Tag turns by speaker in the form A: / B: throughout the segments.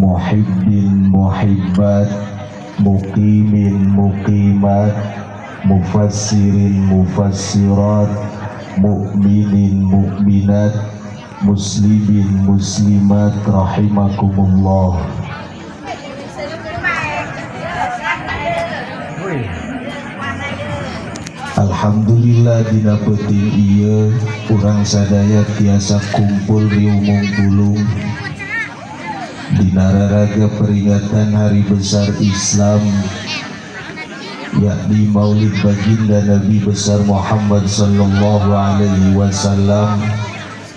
A: muhibbin muhibbat, muqimin muqimat, mufassirin mufassirat, mu'minin mu'minat, muslimin muslimat rahimakumullah. Alhamdulillah dina peuting ieu urang sadaya tiasa kumpul riumung pulung dina raraga peringatan Hari Besar Islam, yakni Maulid Baginda Nabi Besar Muhammad sallallahu alaihi wasallam,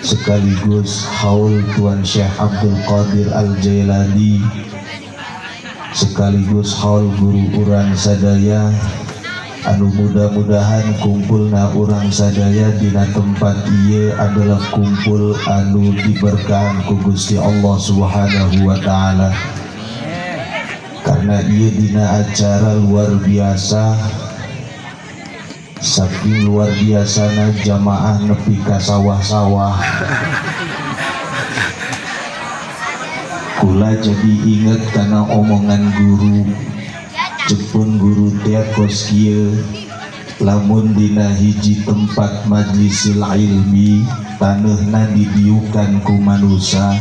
A: sekaligus haul Tuan Syekh Abdul Qadir Al-Jailani, sekaligus haul guru urang sadaya anu mudah-mudahan kumpulna urang sadaya dina tempat ieu adalah kumpul anu diberkahan ku Gusti Allah Subhanahu wa taala. Karena ieu dina acara luar biasa, saking luar biasana jamaah nepi ka sawah-sawah. Kula jadi inget karena omongan guru. Cepun guru teh kos kieu, lamun dina hiji tempat majlisil ilmi taneuhna didiukan ku manusa,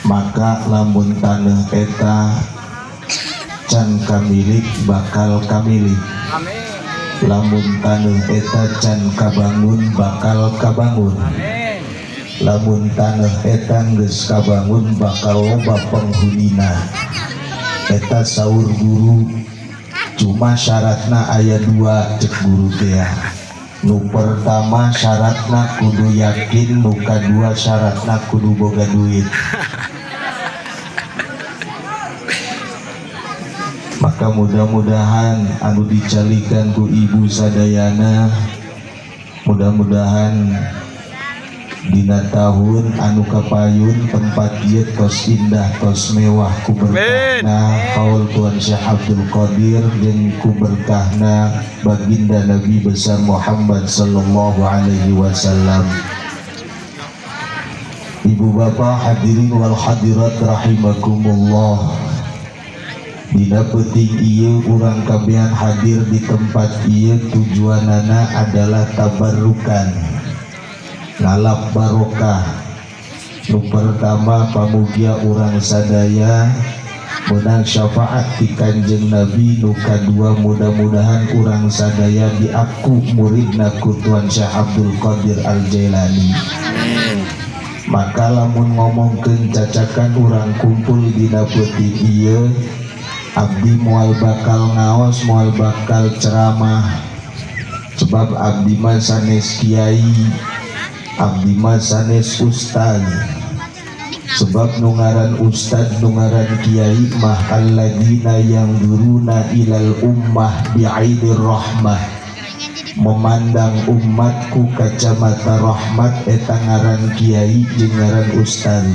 A: maka lamun taneuh eta can kamilik bakal kamilik, lamun taneuh eta can kabangun bakal kabangun, lamun taneuh eta geus kabangun bakal loba penghunina. Eta saur guru, cuma syaratna aya dua cek guru teh. Nu pertama syaratna kudu yakin, nu kadua syaratna kudu boga duit. Maka mudah-mudahan anu dicalikan ku ibu sadayana, mudah-mudahan dina tahun anu kapayun tempat ieu tos indah tos mewah ku berkahna haul Tuan Syekh Abdul Qadir jeung ku berkahna baginda Nabi besar Muhammad sallallahu alaihi wasallam. Ibu bapak hadirin wal hadirat rahimakumullah. Dina peuting ieu urang kabehan hadir di tempat ieu tujuanana adalah tabarrukan, ngalap barokah. Nu pertama pamugia urang sadaya menang syafaat ti Kanjeng Nabi, nu kadua mudah-mudahan urang sadaya diaku muridna ku Tuan Syekh Abdul Qadir Al-Jailani. Maka lamun ngomongkeun cacakan urang kumpul dina peuting ieu, abdi moal bakal ngaos, moal bakal ceramah, sebab abdi mah sanes kiai, abdi mah sanes ustad. Sebab nu ngaran ustad, nu ngaran kiai mah alladzina yanzuruna ilal ummah bi'ainir rahmah, memandang umatku kacamata rahmat, eta ngaran kiai jeung ngaran ustad.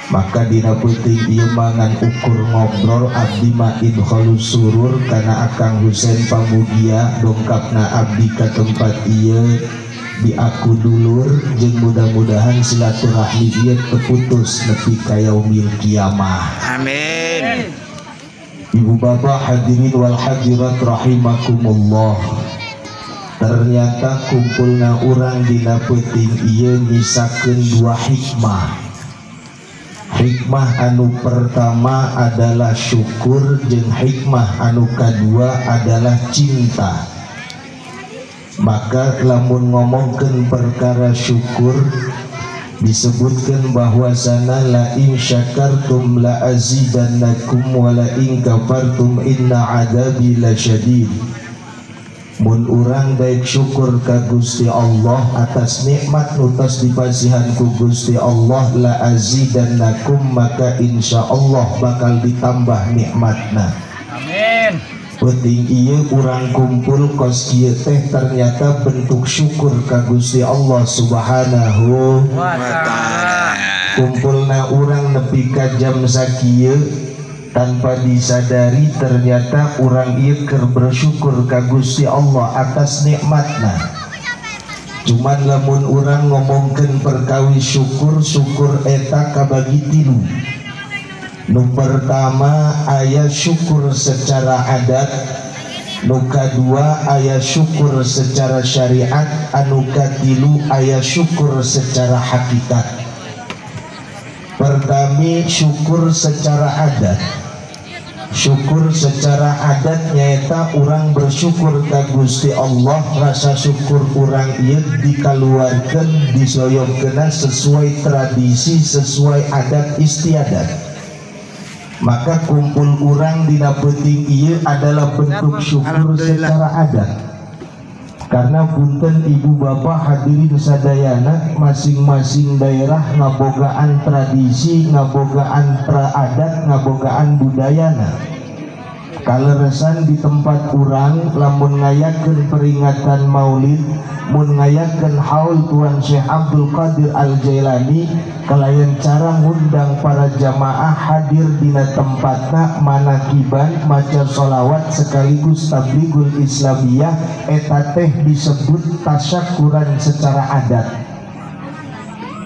A: Maka dina peuting ieu mangan ukur ngobrol abdi mah idkhalus surur kana Akang Husein pamugia dongkapna abdi ka tempat ieu diaku dulur jeung mudah-mudahan silaturahmi ieu terputus nepi ka yaumil kiamah.
B: Amin.
A: Ibu bapak hadirin wal hadirat rahimakumullah. Ternyata kumpulna urang dina peuting ieu nyisakeun dua hikmah. Hikmah anu pertama adalah syukur jeung hikmah anu kadua adalah cinta. Maka lamun ngomongkeun perkara syukur disebutkan bahwasana la in syakartum la azidannakum wa la in kafartum inna adabi lasyadid. Mun urang daek syukur ka Gusti Allah atas nikmat nu tos dipasihan ku Gusti Allah, la azidannakum, maka insyaallah bakal ditambah nikmatna.
B: Amin.
A: Penting ieu urang kumpul kos kieu teh ternyata bentuk syukur ka Gusti Allah Subhanahu
B: wa taala.
A: Kumpulna urang nepi ka jam sakieu tanpa disadari ternyata urang ieu keur bersyukur ka Gusti Allah atas nikmatna. Cuman lamun urang ngomongkeun perkawis syukur, syukur eta kabagi tilu. Nu pertama aya syukur secara adat, nu kadua aya syukur secara syariat, anu katilu aya syukur secara hakikat. Pertami syukur secara adat. Syukur secara adat nyaeta urang bersyukur ka Gusti Allah, rasa syukur urang ieu dikaluarkeun disoyongkeun sesuai tradisi, sesuai adat istiadat. Maka kumpul urang dina peuting ieu adalah bentuk syukur secara adat. Karena punten ibu bapak hadirin sadayana, masing-masing daerah ngabogaan tradisi, ngabogaan adat, ngabogaan budayana. Kaleresan di tempat urang lamun ngayakeun peringatan Maulid, mun ngayakeun haul Tuan Syekh Abdul Qadir Al-Jailani, kalayan cara ngundang para jamaah hadir dina tempatna manakiban maca sholawat sekaligus tablighul islamiyah, eta teh disebut tasyakuran secara adat.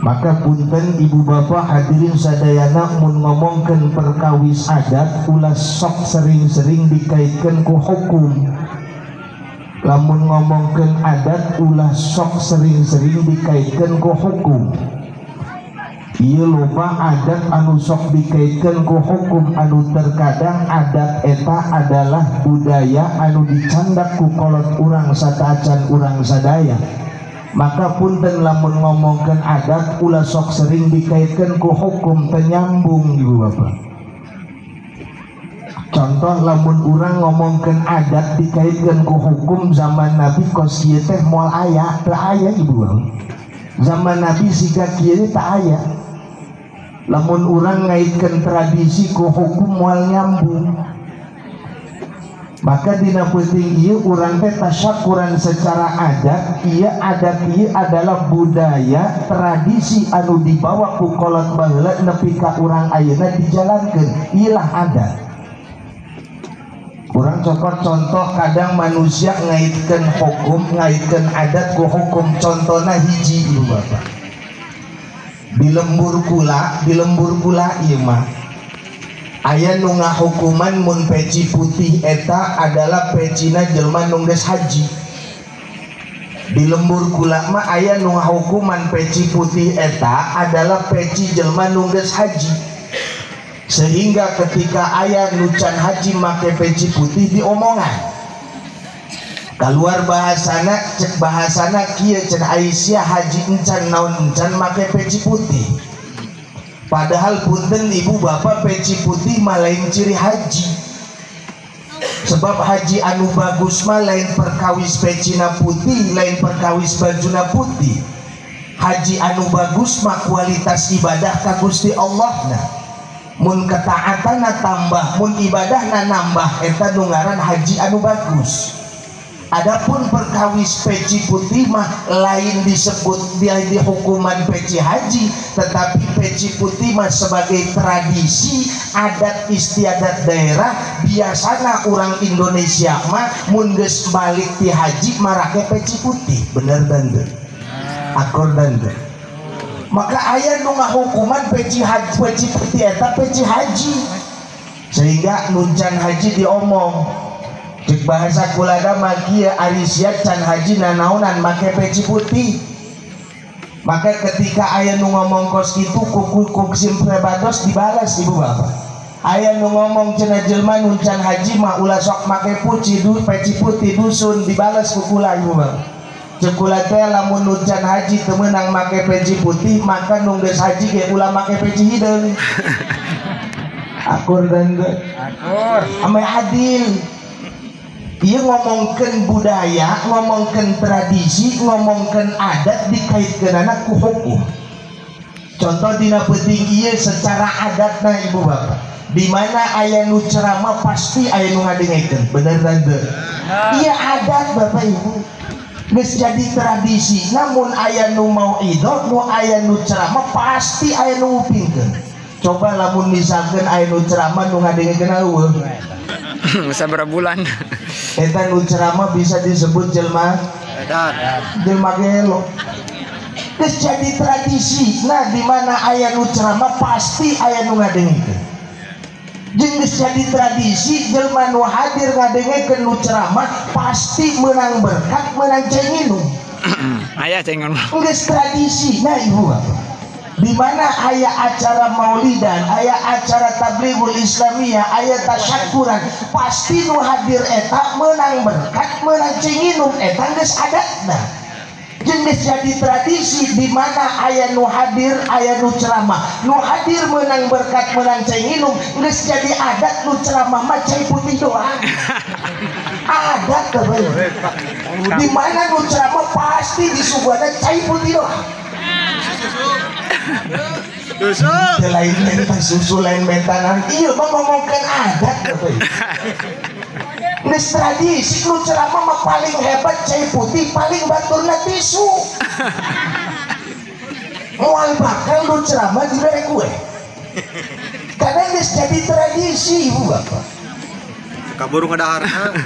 A: Maka punten ibu bapak hadirin sadayana, mun ngomongkeun perkawis adat ulah sok sering-sering dikaitkeun ku hukum. Lamun ngomongkeun adat ulah sok sering-sering dikaitkeun ku hukum. Ieu loba adat anu sok dikaitkeun ku hukum, anu terkadang adat eta adalah budaya anu dicandak ku kolot urang sataacan urang sadaya. Maka punten lamun ngomongkeun adat ulah sok sering dikaitkeun ku hukum, tenyambung ibu bapak. Contoh lamun urang ngomongkeun adat dikaitkeun ku hukum zaman Nabi kos kieu teh moal aya, teu aya ibu bapak. Zaman Nabi siga kieu teh aya. Lamun urang ngaitkeun tradisi ku hukum moal nyambung. Maka dina peuting ieu urang teh tasyakuran secara adat, ieu adat ieu adalah budaya tradisi anu dibawa ku kolot baheula nepi ka urang ayeuna dijalankeun, ieu lah adat. Urang cokot contoh kadang manusia ngaitkeun hukum, ngaitkeun adat ku hukum. Contohna hiji ibu bapak. Di lembur kula, di lembur kula ieu mah aya nu ngahukuman mun peci putih eta adalah pecina jelma nu geus haji. Di lembur kula mah aya nu ngahukuman peci putih eta adalah peci jelma nu geus haji. Sehingga ketika aya nu can haji make peci putih diomongan. Keluar bahasana, cek bahasana kieu cenah Aisyah haji encan naon encan make peci putih. Padahal punten ibu bapak peci putih mah lain ciri haji. Sebab haji anu bagus mah lain perkawis pecina putih, lain perkawis bajuna putih. Haji anu bagus mah kualitas ibadah ka Gusti Allahna. Mun ketaatanna tambah, mun ibadahna nambah, eta nu ngaran haji anu bagus. Adapun perkawis peci putih mah lain disebut dia di hukuman peci haji, tetapi peci putih mah sebagai tradisi adat istiadat daerah. Biasana orang Indonesia mah mun geus balik ti haji marake peci putih, bener dan teu? Akur dan teu? Maka aya nu ngahukuman peci haji, peci putih eta peci haji, sehingga nu can haji diomong. Cek bahasa kulada mah kieu ari sia can haji nanaonan make peci putih. Maka ketika aya nu ngomong kos kitu ku simprebados dibalas ibu bapak. Aya nu ngomong cenah jelema nu can haji mah ulah sok make puci du peci putih dusun, dibalas ku kula ibu bapak. Cek kula teh lamun nu can haji teu meunang make peci putih, maka nu geus haji ge ulah make peci hideung. Akur dan teu? Akur. Ame adil. Ia ngomongkan budaya, ngomongkan tradisi, ngomongkan adat dikaitkan anak ku hukum. Contoh dina peuting ieu secara adatna ibu bapak. Di mana aya nu ceramah pasti aya nu ngadengekeun, bener dan teu? Ieu adat bapak ibu. Geus jadi tradisi, namun aya nu mauidhoh, nu aya nu ceramah pasti aya nu ngupingkeun. Coba lamun misalkeun aya nu ceramah nu ngadengekeun eueuh.
B: Sabaraha bulan.
A: Eta nu ceramah bisa disebut jelma jelma gelo. Geus jadi tradisi. Nah, di mana aya nu ceramah pasti aya nu ngadengekeun. Jeung geus jadi tradisi jelema nu hadir ngadengekeun nu ceramah pasti menang berkat, menang cai nginum.
B: Aya cai nginum.
A: Geus tradisi nah ibu bapak. Di mana aya acara maulidan, aya acara tablighul islamiyah, aya tasyakuran, pasti nu hadir eta menang berkat, menang cai nginum, eta geus adatna. Jeung geus jadi tradisi di mana aya nu hadir, aya nu ceramah. Nu hadir menang berkat, menang cai nginum, geus jadi adat nu ceramah mah cai putih doang. Adat kabeh. Di mana nu ceramah pasti disuguhna cai putih doang.
C: Susu.
A: Lain menta susu, lain menta naon. Ieu mah ngomongkeun adat kabeh. Geus tradisi nu ceramah mah paling hebat cai putih, paling baturna tisu. Moal bakal nu ceramah dibere kue. Karena geus jadi tradisi ibu bapak.
C: Kaburu ngadaharna.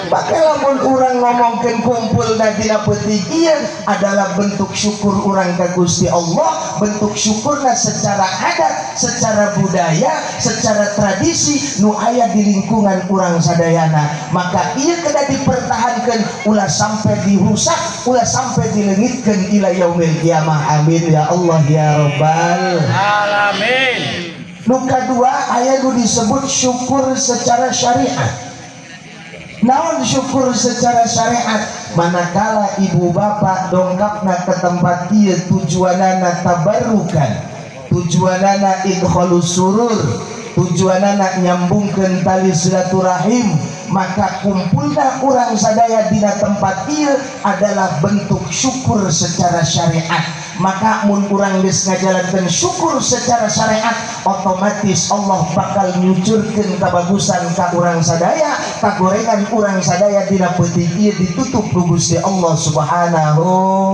A: Pakai lamun urang ngomongkeun kumpul dina peuting ieu adalah bentuk syukur urang ka Gusti Allah, bentuk syukurna secara adat, secara budaya, secara tradisi nu aya di lingkungan urang sadayana. Maka ieu kedah dipertahankeun ulah sampai dirusak, ulah sampai dilengitkeun ila yaumil kiamah. Amin ya Allah ya rabbal
C: alamin.
A: Nu kadua aya nu disebut syukur secara syariat. Naon syukur secara syariat? Manakala ibu bapak dongkapna ke tempat ieu tujuanana tabarrukan, tujuanana idkhalus surur, tujuanana nyambungkeun tali silaturahim, maka kumpulna urang sadaya dina tempat ieu adalah bentuk syukur secara syariat. Maka mun urang geus ngajalankeun syukur secara syariat, otomatis Allah bakal nyucurkeun kabagusan ka urang sadaya, kagorengan urang sadaya dina peuting ieu ditutup ku Gusti Allah Subhanahu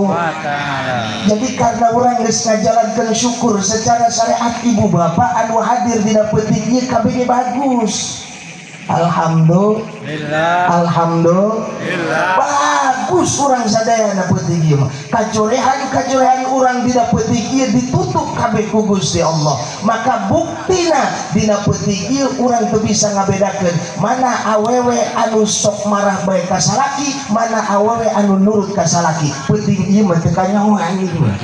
A: wa taala. Jadi karena urang geus ngajalankeun syukur secara syariat, ibu bapak anu hadir dina peuting ieu kabeh bagus. Alhamdulillah, alhamdulillah, bagus urang sadaya na peuting ieu mah. Kajorehan-kajorehan urang dina peuting ieu ditutup kabeh ku Gusti Allah. Maka buktina dina peuting ieu urang teu bisa ngabedakeun mana awewe anu sok marah bae ka salaki, mana awewe anu nurut ka salaki. Peuting ieu mah teu kanyahoan ieu mah.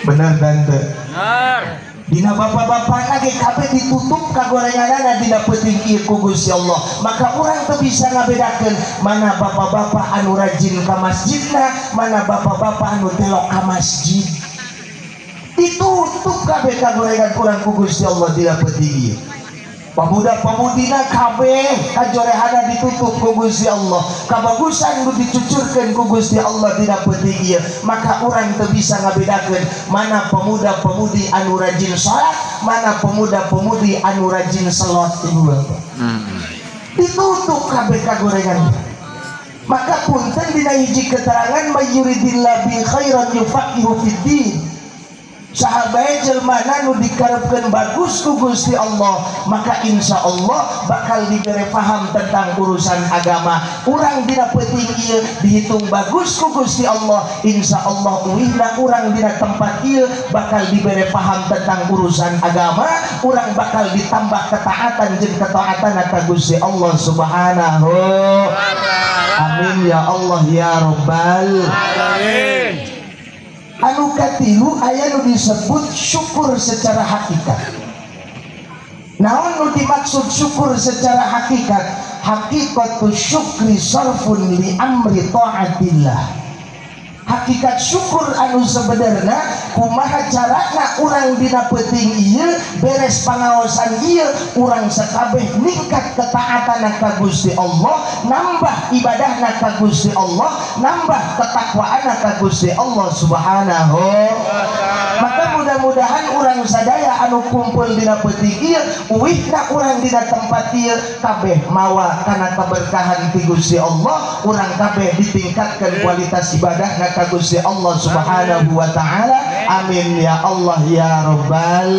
A: Bener dan teu?
C: Bener.
A: Dina bapak-bapak lagi kabeh ditutup kagorenganana dina peuting ieu ku Gusti Allah. Maka urang teu bisa ngabedakeun mana bapak-bapak anu rajin ka masjidna, mana bapak-bapak anu telok ka masjid. Ditutup kabeh kagorengan urang ku Gusti Allah dina peuting ieu. Pemuda-pemudina kabeh kajorehana ditutup ku Gusti Allah, kabagusan nu dicucurkeun ku Gusti Allah dina peuting ieu. Maka urang teu bisa ngabedakeun mana pemuda-pemudi anu rajin salat, mana pemuda-pemudi anu rajin selot ibu bapak. Ditutup kabeh kagorengan. Maka punten dina hiji keterangan mayyuridillahu bi khairan yufaqihu fid din. Sahabat jelmana nu dikarepkeun bagus ku Gusti Allah, maka insya Allah bakal diberi paham tentang urusan agama. Urang dina peuting ieu dihitung bagus ku Gusti Allah, insya Allah uihna urang dina tempat ieu bakal diberi paham tentang urusan agama, urang bakal ditambah ketaatan jeung ketaatan ka Gusti Allah Subhanahu. Amin ya Allah ya Rabbal
C: alamin.
A: Anu katilu aya nu disebut syukur secara hakikat. Naon nu dimaksud syukur secara hakikat? Hakikatu syukri sarfun li amri taatillah. Hakikat syukur anu sebenarnya kumaha carana urang dina peuting ieu beres pangaosan ieu urang sakabeh ningkat ketaatan ka Gusti Allah, nambah ibadahna ka Gusti Allah, nambah ketakwaanna ka Gusti Allah Subhanahu wa taala. Maka mudah-mudahan urang sadaya anu kumpul dina peuting ieu uihna urang dina tempat ieu kabeh mawa kana keberkahan ti Gusti Allah, urang kabeh ditingkatkan kualitas ibadahna ka Gusti Allah Subhanahu wa taala. Amin ya Allah ya Rabbal.